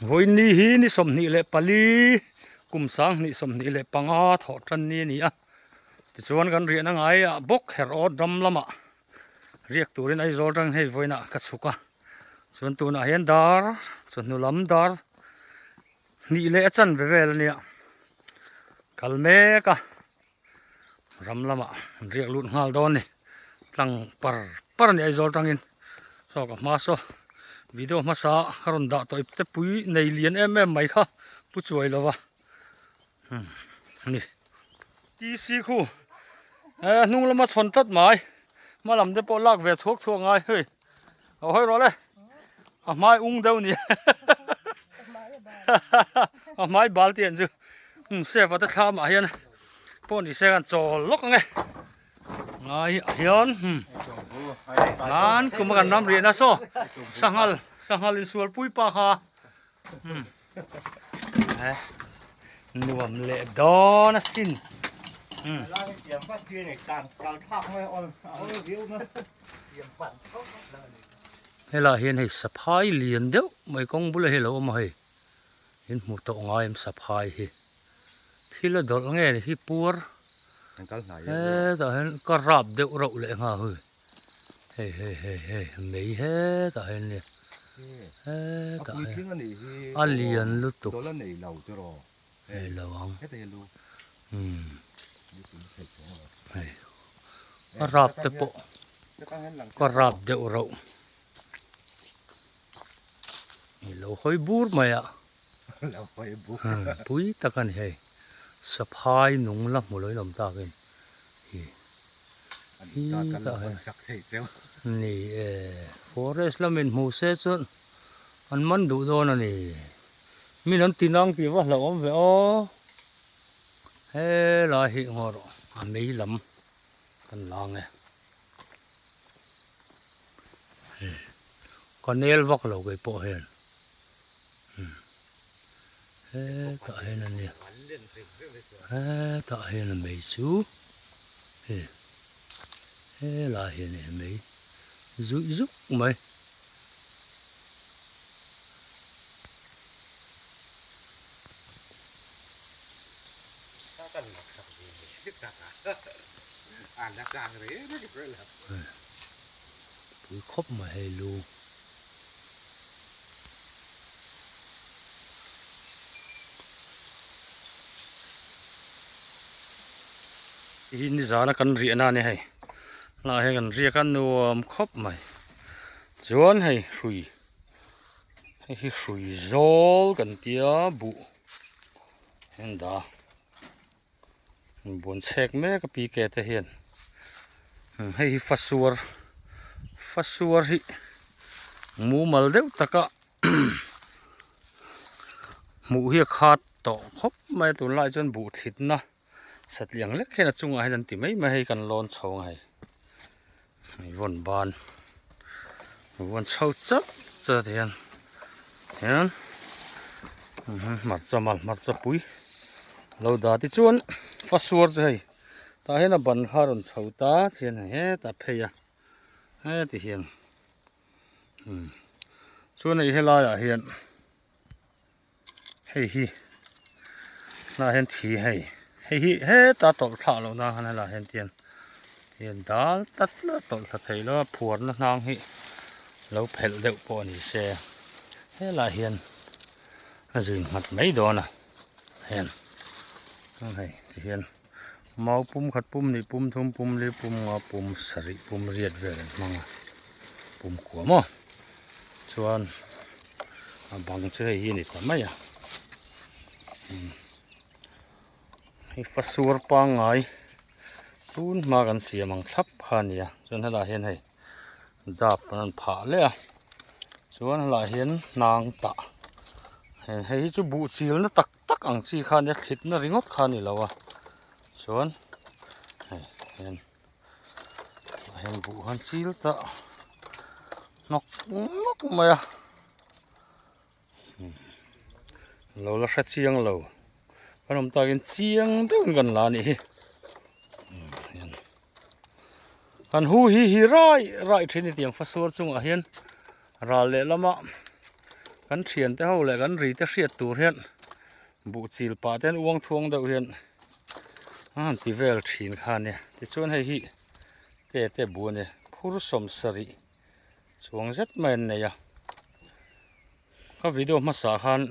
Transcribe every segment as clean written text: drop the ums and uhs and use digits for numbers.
Vawiinni hi ni 24 kum 2025 thawh tan ni a ni a tichuan kan riahna ngaiah bawk her awt ram lamah riak turin Aizawl atangin hei vawiinah ka chhuk a chuan tunah hian dar chawhnu lam dar hnih leh a chanve vel a nia kal mek a. Ram lamah an riak lut nghal dawn a ni tlang par par a ni Aizawl tangin saw ka hma saw video hmasa ka rawn dah tawh ipte pui nei lian em em mai kha pu chuai lova umm a ni TC khu eh hnung lama chhawn tlat mai hma lam te pawh lak ve thuak thuak ngai hei a hawi rawh le a hmai ung deuh a ni a hmai bal te an chu um save te thlam ah hian pawh ni se kan chawl lawk ang e ngai ah hian um nan kum a kan ram riahna saw sanghal sanghal insual pui pa kha um eh nuam leh dawn asin um Helaiah hian hei saphai lian deuh mai kawng bulah hi a lo awm a hei in hmu tawh ngai em saphai hi thil a dawlh nge ni hi puar hetah hian ka rap deuh rauh leh nghal hui hei hei hei hei mei hetah hian nia hetah hian a lian lutuk nei lo ang umm hei a rap te pawh ka rap deuh rauh i lo hawi bur mai a pui tak a ni hei saphai nung la hmu lo in awm takin hi hi tah hian ni e forest lamin hmu se chuan an man duh dawn a ni. Min an ti nang tih va hlauhawm ve aw. Helai hi ngaw rawh a mei lam kan la ang e. Ka nel vak lo kei pawh hian. Hetah hian a nia. Hetah hian a mei chu. Hei helai hian a mei zuih zuk mai. Pui khawp mai hei lu. Hi nizana kan riahna a ni hei. Hlai hi kan riak a nuam khawp mai. Chuan hei hrui hei hi hrui zawl kan tia buh hian dah a buan chhek mek a PK te hian hei hi fasuar fasuar hi mumal deuh taka hmuh hi a khat tawh khawp mai a tunlai chuan buh thlitna. Satliang lek hian a chungah hian an ti mai mai hei kan lawn chho ang hei hei vawn ban vawn chho chauh chauh hian hian hmarcha mal hmarcha pui lo dah tichuan fasuar chu hei tah hian a ban kha a rawn chho ta thian hei hetah phei a heti hian chuan hei helaiah hian. Hei hi hnah hian thi hei hei hi heta tawlh thlah loh nan khan helaiah hian tian hian dal tlat tlat tawlh thla thei lo a phuarna hnang hi lo phelh deuh pawh a ni se helaiah hian a zui nghat mai dawn a hian hei ti hian mau pum khat pum hnih pum thum pum li pum nga pum sarih pum riat vel an hmang a pum kua maw chuan a bang chu hei hi a ni ta mai a hei fasuar pangngai tun hma kan siam ang thlap kha a ni a chuan helaiah hian hei dap an rawn phah leh a chuan helaiah hian hnang tah hei hi chu buh chilna tak tak ang chi kha nia thlitna ringawt kha a ni lo a chuan hei hian tah hian buh han chil ta hnawk hnawk mai a lo la hre chiang lo kan awm takin chiang deuhin kan la a nih hi kan hu hi hi rai rai thin a ni tiang fasuar chungah hian ral lehlamah. Kan thiante ho leh kan ri te hriat tur hian buh chil pah te hian uang thuang deuh hian a han ti vel thin kha a nia. Tichuan hei hi te te bu a nia phur sawmsarih chuang zet mai an nei a. Ka video hmasa khan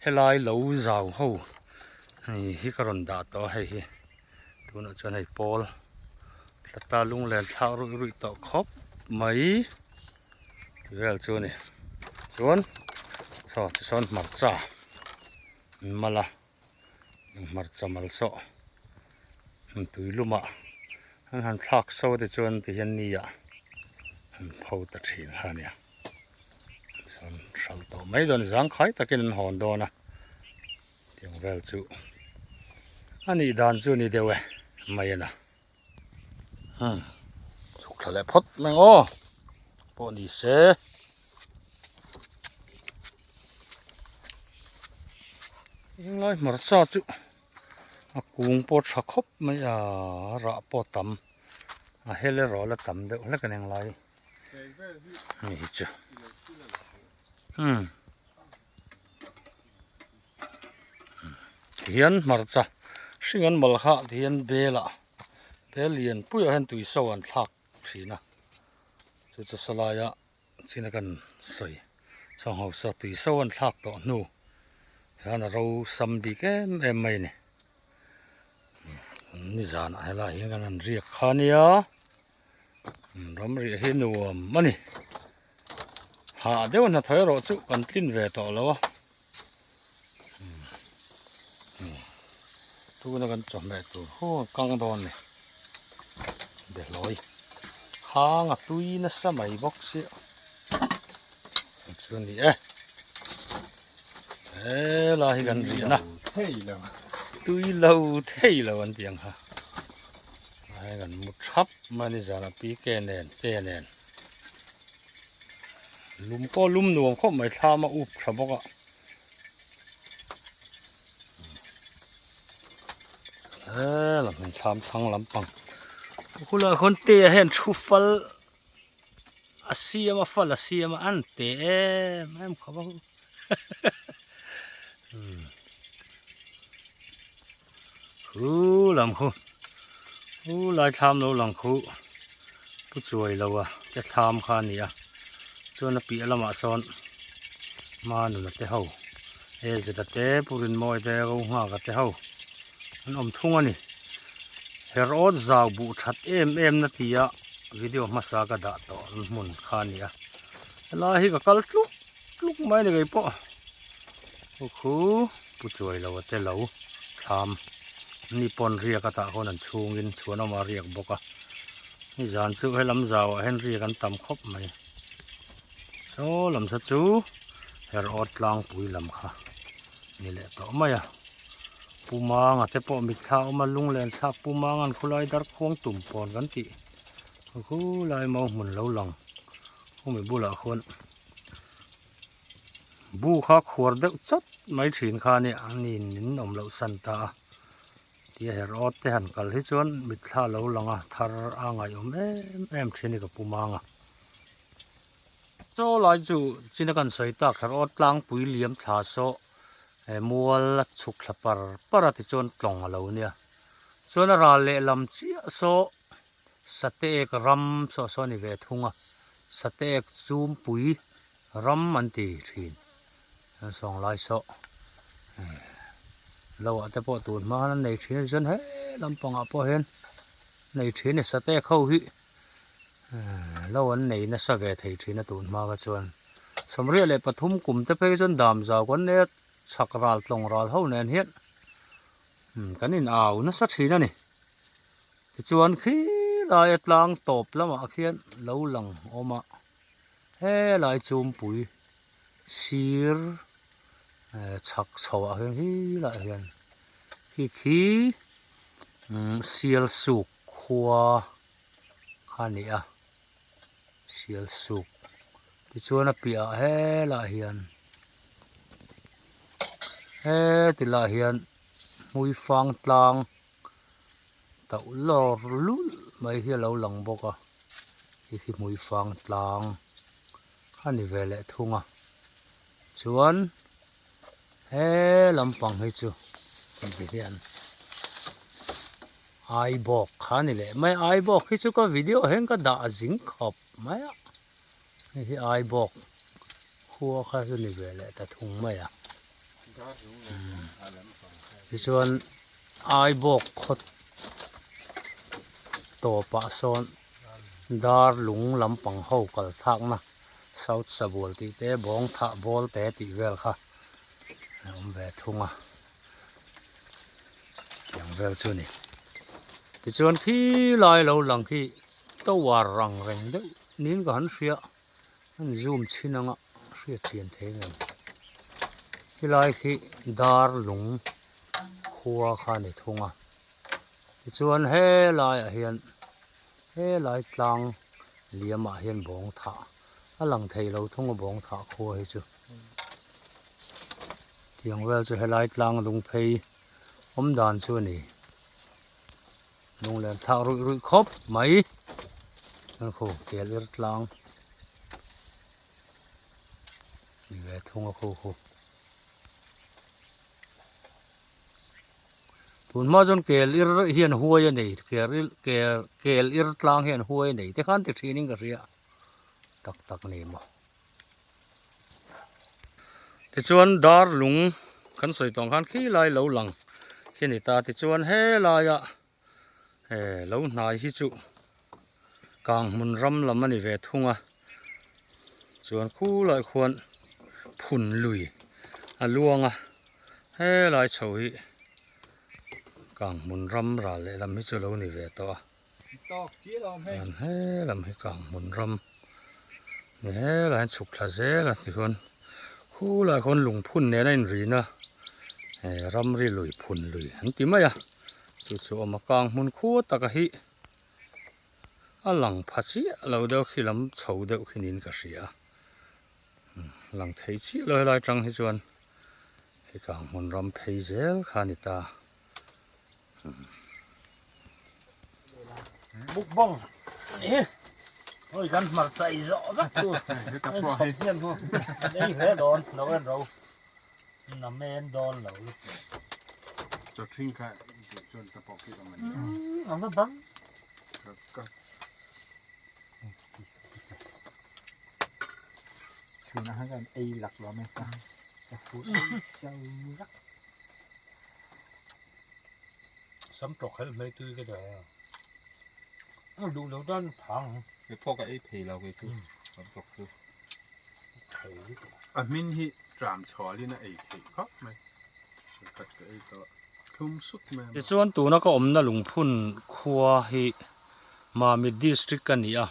helai lo zau ho hei hi ka rawn dah tawh a hei hi tunah chuan hei pawl tla ta lunglen thlak ruih ruih tawh khawp mai ti vel chu a ni chuan saw tisawn hmarcha an mal a hmarcha mal saw tui lumah an han thlak so te chuan tihian ni ah an pho ta thin kha a nia. Chuan hralh tawh mai dawn zangkhai takin an hawn dawn a tiang vel chu a nih dan chu a ni deuh e mai a na umm chhuk thla leh phawt mai ang aw pawh ni se. Englai hmarcha chu a kung pawh tha khawp mai a rah pawh a tam a hel erawh a la tam deuh hlek a ni englai. Hei hi chu umm tihian hmarcha hring an mal kha tihian bel ah bel lian pui ah hian tui so an thlak thin a chu chu sawlai ah chin a kan sawi sangho saw tui so an thlak tawh hnu hian a ro sam bik em em mai a ni nizanah helaiah hian kan han riak kha ania. Ram rih hi nuam a ni. Hah deuh hnathawh erawh chu kan tlin ve tawh lo a. Tuna kan chawhmeh tur hu a kang dawn a ni. Behlawi hang a tui nasa mai bawk sia. Chu a ni e. Helai hi kan riahna. Tui lo thei lo an tih ang kha. Heng an mu thap mai a ni zan a PK nen te nen lum pawh lum nuam khawp mai thlam a up tha bawk a he lam thlam thlang lampang khulaiah khuan te ah hian thu fal a siam a fal a siam a an te em em khawp a Khu lam khu khu lai thlam lo lang khu pu chuai lo a te thlam kha a ni a chuan a piah lamah sawn manuna te ho e zeta te pu rinmawi te ro nghak a te ho an awm thung a ni herawt zau buh that em em na tia video hmasa ka dah tawh an hmun kha a ni a helai hi ka kal tluk tluk mai a ni kei pawh khu pu chuai lo a te lo thlam ni pawn riak a tah khawn an chhungin chhuanawm a riak bawk a nizan chu helam zauah hian riak an tam khawp mai saw lam sa chu herawt tlangpui lam kha ni leh tawh mai a pu manga te pawh mitthla a awm a lunglen thlak pu manga'n khulai darkhuang tum pawn kan tih khulai mau hmun lo lang khumi bulah khuan bu kha khuar deuh chawt mai thin kha ania a ni in awm loh san ta a tia her awt te han kal hi chuan mitthla lo lang a thar a ngaihawm em em thin a ni ka pu mang a. Chaw lai chu china kan sawi tak her awt tlangpui liam thla saw he mual a chhuk thla par par a tichuan tlawng a lo nia chuan a ral lehlam chiah saw Sateek ram saw saw a ni ve thung a, Sateek chumpui ram an ti thin an sawng lai saw lo ah te pawh tun hma an nei thin a chuan he lampangah pawh hian nei thin a ni Sateek ho hi lo an nei nasa ve thei thin a tun hma kha chuan 73 kum te phei chuan dam zau kan nei a chhak ral tlawng ral ho nen hian kan in au nasa thin a ni. Tichuan khilai a tlang tawp lamah khian lo lang awm a, helai chumpui sir chhak chho ah hian helaiah hian khi khi Sialsuk khua kha a ni a, Sialsuk tichuan a piahah helaiah hian heti laiah hian Hmuifang tlang. Tauh lawr lulh mai hi a lo lang bawk a, khi khi hmuifang tlang a ni ve leh thung a. Chuan he lampang hi chu ti hian Aibawk kha a ni leh mai a, Aibawk hi chu ka video hian ka dah zing khawp mai a, hei hi Aibawk khua kha chu ni ve leh ta thung mai a, tichuan Aibawk khaw tawpah sawn dar lung lampang ho kal thlakna South Sabual tih te bawng thah bawl te tih vel kha a awm ve thung a. Tiang vel chu a ni. Tichuan khi lai lo lang khi tower ang reng deuh niin ka han hria a ni zoom chhin anga hriat chian thei ang em. Khilai khi dar lung khua kha a ni thung a. Tichuan helaiah hian helai tlang liamah hian bawng thah a lang thei lo thung a bawng thah khua hi chu. Tiang vel chu helai tlang lung phei awm dan chu a ni. Lunglen thlak ruih ruih khawp mai. Chuan khu kel ir tlang ni ve thung a khu khu. Tun hma chuan kel ir hian huai a nei kel kel kel ir tlang hian huai a nei te khan ti thin in ka hria tak tak ni maw. Tichuan dar lung kan sawi tawng khan khi lai lo lang khi a ni ta tichuan helaia eh lo hnai hi chu kang hmun ram lam a ni ve thung a chuan khulai khuan phun lui a luang a helai chho hi kang hmun ram ral lehlam hi chu lo ni ve tawh a. An he lam hi kang hmun ram ni helai hian chhuk thla zel a tichuan khulai khawn lungphun nen a inrin a eh ramri lui phun lui an ti mai a chu chu a awm a kang hmun khua taka hi a lang pha chiah lo deuh khi lam chho deuh khi niin ka hria a lang thei chiah lo helai atang hi chuan hei kang hmun ram phei zel kha a ni ta. Mukbang oi kan hmarcha ei zawh vek tu chhawp hian hu ei hle dawn lo en ro na men dawn lo lutuk. Chaw thing kha duh chuan ka pawh khi awm a ni. Ang va bang. Ka Chhunah khan kan ei lak lo mai ka. Chafur ei so rak. Sam tawk helh mai tui ka duh a duh lo tan phang. He pawh ka ei thei lo kei chu sam tawk chu. A hmin hi tram chhualin a ei theih khawp mai. Khat ka ei tawh thlum sup mai a. Tichuan tuna ka awmna lungphun khua hi Mamit district a ni a.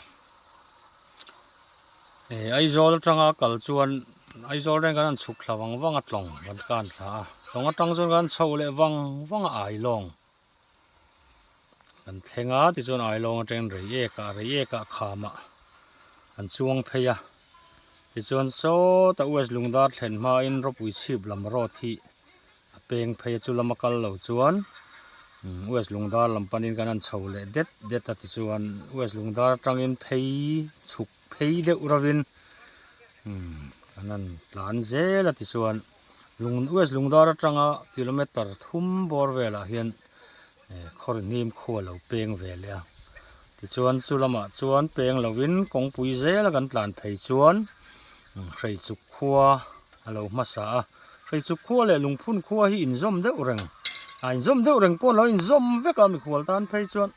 Aizawl atanga kal chuan Aizawl reng kan han chhuk thla vang vang a tlawng kan kan thla a tlawng atang chuan kan chho leh vang vang a Ailawng kan thleng a tichuan Ailawng atangin Reiek ah Reiek ah khamah kan chuang phei a tichuan sawtah West Lungdar thlen hmain Rawpui chhip lam road hi a peng phei a chu lama kal lo chuan West Lungdar lam panin kan han chho leh det det a tichuan West Lungdar atangin phei chhuk phei deuh rovin kan han tlan zel a tichuan lung West Lungdar atanga kilometer thum bawr velah hian khawrihnim khu a lo peng ve leh a tichuan chu lamah chuan peng lovin kawngpui zela kan tlan phei chuan hreichuk khua a lo hmasa a. Hreichuk khua leh lungphun khua hi inzawm deuh reng a inzawm deuh reng pawh lo inzawm vek a mikhual tan phei chuan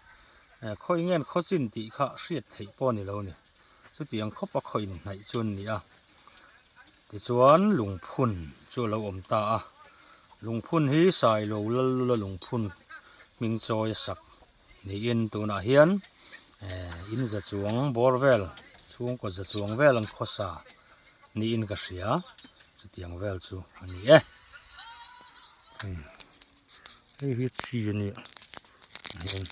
eh khawi ngen khaw chin tih kha hriat theih pawh a ni lo a ni chutiang khawp a khaw inhnaih chu an ni a tichuan lungphun chu a lo awm ta a lungphun hi Sailo Lallula lungphun hming chawi a sak niin tunah hian eh in za chuang bawr vel chhungkaw za chuang vel an khawsa. niin ka hria chutiang vel chu a ni e hei hi chi a nia hian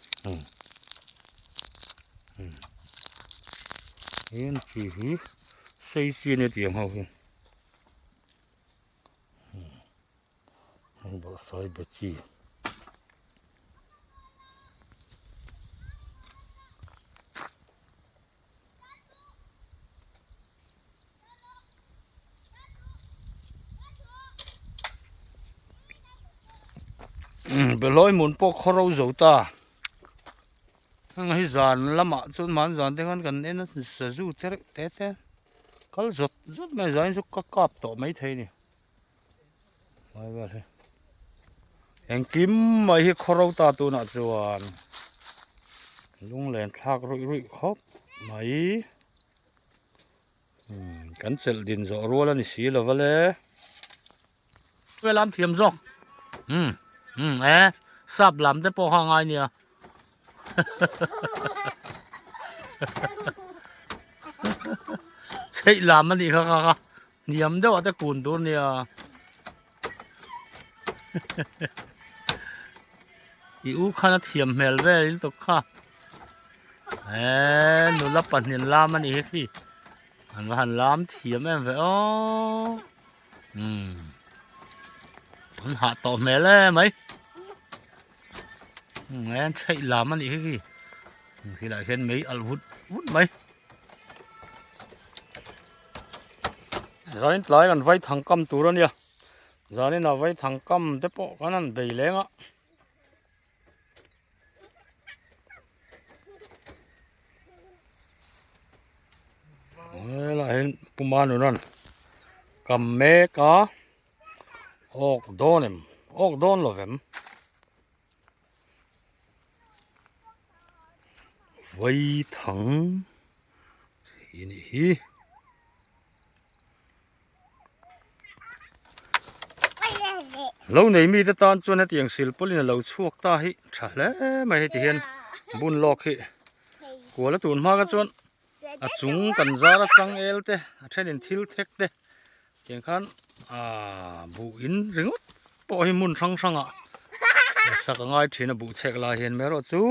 hian chi hi sei chi a nia tiang ho hi bawrhsawia be chi. Behlawi hmun pawh khaw ro zo ta. Heng hi zan lamah chuan mahni zan te khan kan en a sazu te reuh te te kal zawt zawt mai zain chu ka kap tawh maithei a ni. Lai vel hi engkim mai hi khaw ro ta tunah chuan lunglen thlak ruih ruih khawp mai umm kan chelh din zawh rual a ni si lo va le. Lam thiam zawk umm umm e sap lam te pawh kha a ngai nia. Chheih lam a nih kha kha kha hniam deuh ah te kun tur a nia i u khan a thiam hmel vel in tuk kha eee nula pahnih lam a nih hi khi an va han lam thiam em ve aw. Umm an hah tawh hmel em mai umm an chheih lam a nih hi khi khilaiah khian mei alh vut vut mai zanin tlai kan vai thang kam tur a nia zanin ah vai thang kam te pawh kan han bei leng a. Helaiah hian Pu Manunan kam mek a awk dawn em awk dawn lo vem vaithang hi nih hi. Lo nei mite tan chuan hetiang silpawlin a lo chhuak ta hi tha hle mai heti hian bun lawk hi kual a tun hma kha chuan a chung kan zar a changel te a thenin thil thek te tiang khan aaa buh in ringawt pawh hi hmun hrang hrangah sak a ngai thin a buh chhek lai hian erawh chu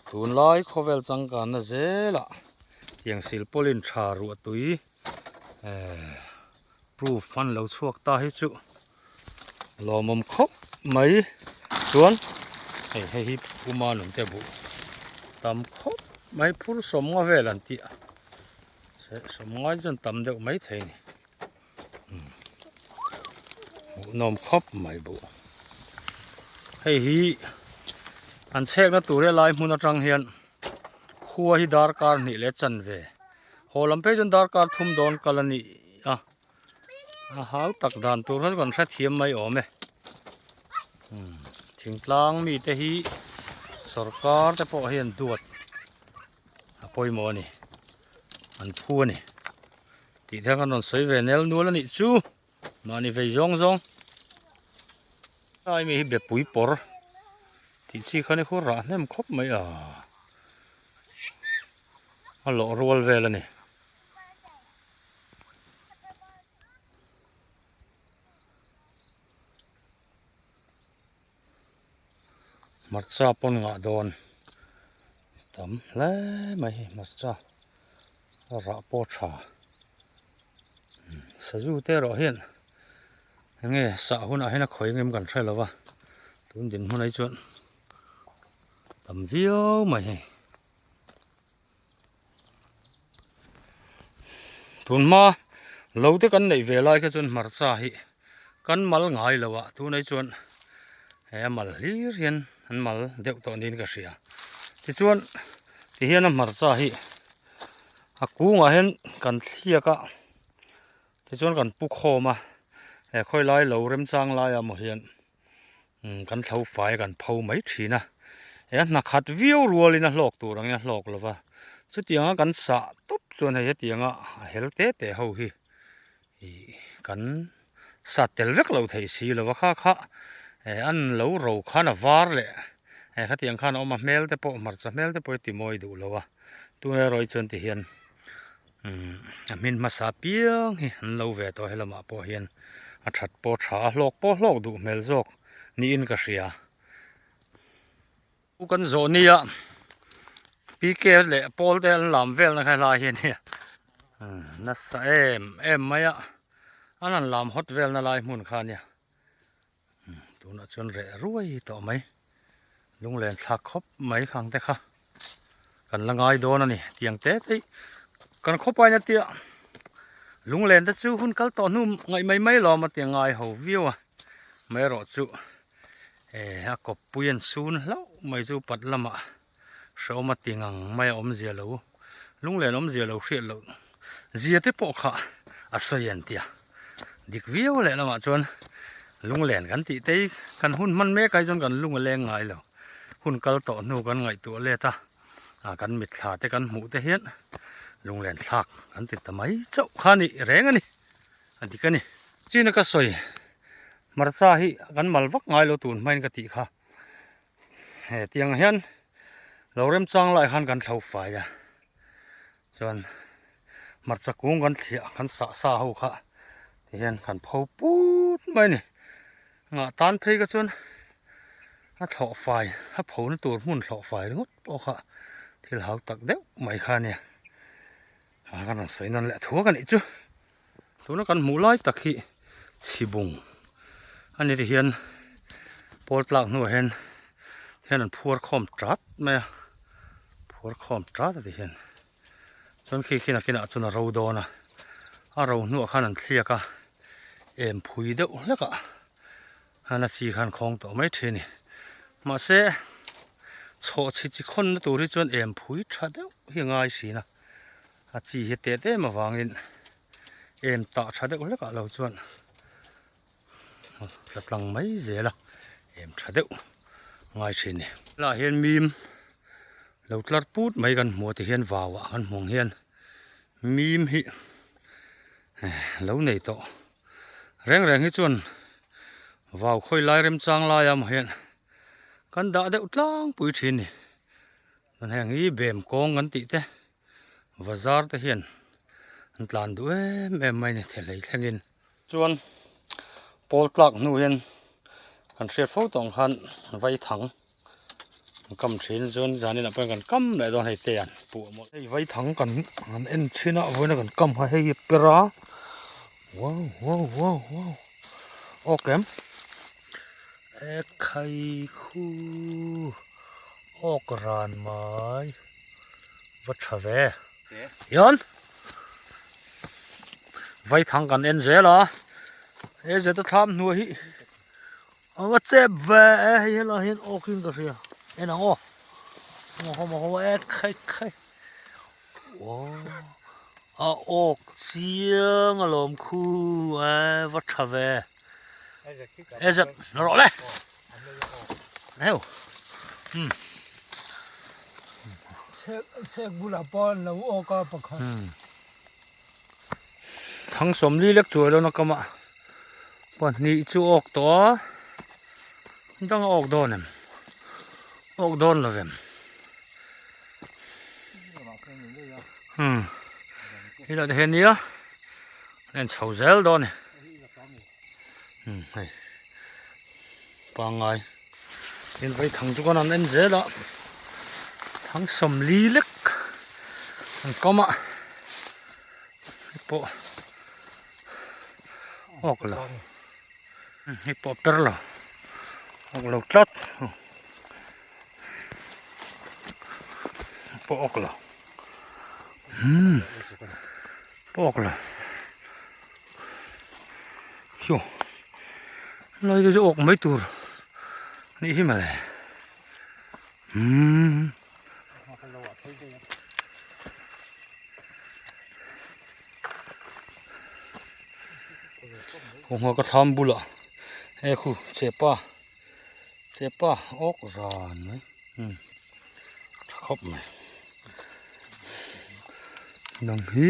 tunlai khawvel changkanna zelah tiang silpawlin tha ruah tui ehh proof an lo chhuak ta hi chu lawmawm khawp mai chuan hei hei hi puma nun te buh tam khawp mai phur sawmnga vel an tih a sawmngai chuan tam deuh mai thei a ni hmuhnawm khawp mai buh hei hi an chhekna tur hi a lai hmun atang hian khua hi darkar hnih leh chanve. Haw lam phei chuan darkar thum dawn kal a ni a, a hau tak dan tur kha chu kan hrethiam mai awm e. Thingtlang mite hi sorkar te pawh hian duat a pawimawh a ni, an phu a ni tih te khan rawn sawi ve nel nual a nih chu mahni vei zawng zawng. Lai mi hi bepui pawr tih chi khan i khur rah hnem khawp mai a. A lawh rual vel a ni. Hmarcha pawn ngah dawn tam hle mai hei hmarcha a rah pawh tha sazu te erawh hian enge sah hunah hian a khawi engem kan hre lo va tun dinhmun ah hi chuan tam viau mai hei. Tunhma lo te kan neih ve lai kha chuan hmarcha hi kan mal ngai lo a tunah hi chuan he a mal hlir hian an mal deuh tawh niin ka hria tichuan tihian a hmarcha hi a kungah hian kan thliak a tichuan kan pu khawm a he khawilai lo remchang laiah maw hian. umm kan thlo fai kan pho mai thin a he a hna khat viau rualin a hlawk tur angin a hlawk lova chutianga kan sah tawp chuan hei hetianga a hel te te ho hi ih kan sat tel vek lo thei si lova kha kha eh an lo ro khan a var leh eh khatiang khan a awm a hmel te pawh hmarcha hmel te pawh hi ti mawi duh lo a tunge erawh hi chuan ti hian umm a hmin hmasa piang hi an lo ve tawh helamah pawh hian a that pawh tha a hlawk pawh hlawk duh hmel zawk niin ka hria. Pu kan zawh nia PK leh pawl te an lam vel na kha helai hi ania nasa em em mai a an han lam hawt vel na lai hmun kha ania tunah chuan reh ruai tawh mai lunglen thlak khawp mai khang te kha kan la ngai dawn a ni tiang te te kan khawpain a tia lunglen te chu hun kal tawh hnu ngaih mai mai lawm a tia ngai ho viau a mai erawh chu. Eh a kawppui an sun hlauh mai chu pat lamah hrehawm a ti ngang mai a awmzia lo lunglen awmzia lo hriat loh zia te pawh kha a sawi an tia dik viau leh lamah chuan lunglen kan tih te hi kan hun hman mek ai chuan kan lung a leng ngai lo hun kal tawh hnu kan ngaihtuah let a ah kan mitthla te kan hmuh te hian lunglen thlak kan ti ta mai chauh kha a nih reng a ni. A dik a ni. China ka sawi hmarcha hi kan mal vak ngai lo tun hmain ka tih kha. He tiang hian lo remchang lai khan kan thlo fai a. Chuan hmarcha kung kan thliah kan sah sa ho kha ti hian kan pho put mai a ni. Ngah tan phei ka chuan a thlawh fai a pho na tur hmun thlawh fai ringawt pawh kha thil hau tak deuh mai kha a nia. A kan rawn sawi nawn leh thuak a nih chu. Tuna kan hmuh lai tak hi chhibung a ni ti hian pawl tlak hnuah hian hian an phuar khawm tat mai a phuar khawm tat a ti hian chuan khi khi nakinah chuan a ro dawn a a ro hnuah khan an thliak a em phui deuh hlek ah khan a chi khan khawng tawh mai thin a ni mahse chhawh chhi chi khawnna tur hi chuan em phui tha deuh hi a ngai thin a. A chi hi tet em avangin em tah tha deuh hlek ah lo chuan tla tlang mai zel a em tha deuh ngai thin ni. Helaiah hian mim lo tlar put mai kan hmu a ti hian vau ah kan hmu ang hian mim hi lo nei tawh reng reng hi chuan vau khawi lai remchang lai ah maw hian kan dah deuh tlangpui thin ni. Chuan heng hi bem kawng kan tih te bazar te hian an tlan duh em em mai a ni thehlei thlengin. Chuan pawl tlak hnu hian kan hriat fo tawh ang khan vaithang an kam thin chuan zanin ah pawh hian kan kam leh dawn hei te an puh a mawlh. Hei vaithang kan han en thin a vawiin a kan kam kha hei hi a per a wow wow wow wow awk em. Ekhai khu awk ran mai va tha ve hian vaithang kan en zel a he zeta thlam hnuai hi a va chep ve e hei helai hian awk in ka hria en ang aw ekhai khai a awk chiang alawm khu e va tha ve. E zet rawh le heu um chek chek bulah pawh an lo awk a pakhat thang sawmli lek chuai lo na kama pahnih chu awk tawh a dang a awk dawn em awk dawn lo vem um helai te hian nia a en chho zel dawn a ni. Umm hei pangngai tin vei thang chu kan han en zel a thang sawmli lek an kam a hei pawh awk lo hei pawh a per lo awk lo tlat hei pawh awk lo umm pawh awk lo. Chu lai te chu awk mai tur anih hi mawle umm kawngha ka thlam bulah he khu chepa chepa awk ran mai umm tha khawp mai dang hi.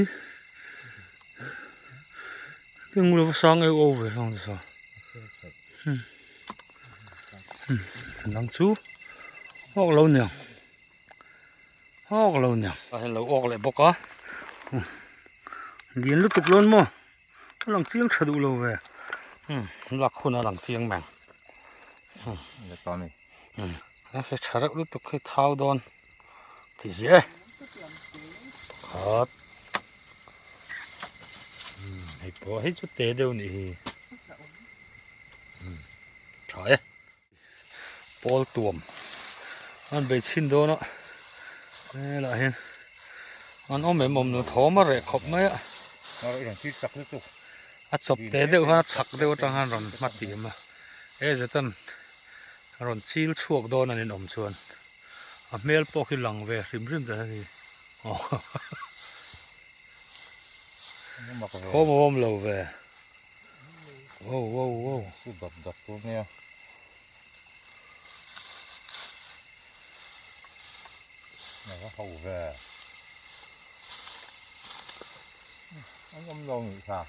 Eng lo va sang eu au ve hlawm nasa dang chu awk lo niang awk lo niang a hian lo awk leh bawk a lian lutuk lawn maw a lang chiang tha duh lo ve lak hun a lang chiang mai ang a hre tha reuh lutuk hi thau dawn ti ziah e pakhat. Hei pawh hei chu te deuh nih hi tha e pawl tuam an bei chhin dawn a helaiah hian an awm em awm lo thawm a reh khawp mai a a chawp te deuh khan a chhak deuh atang khan rawn hma ti awm a he zetan. A rawn chil chhuak dawn a ninawm chuan a hmel pawh khi lang ve hrim hrim ta hi aw khawm awm lo ve wow wow wow su dap dap tur nia na ho ve an awm lo ni kha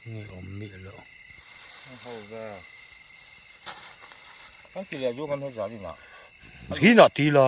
Nge awm miah loh. Khi nah ti la.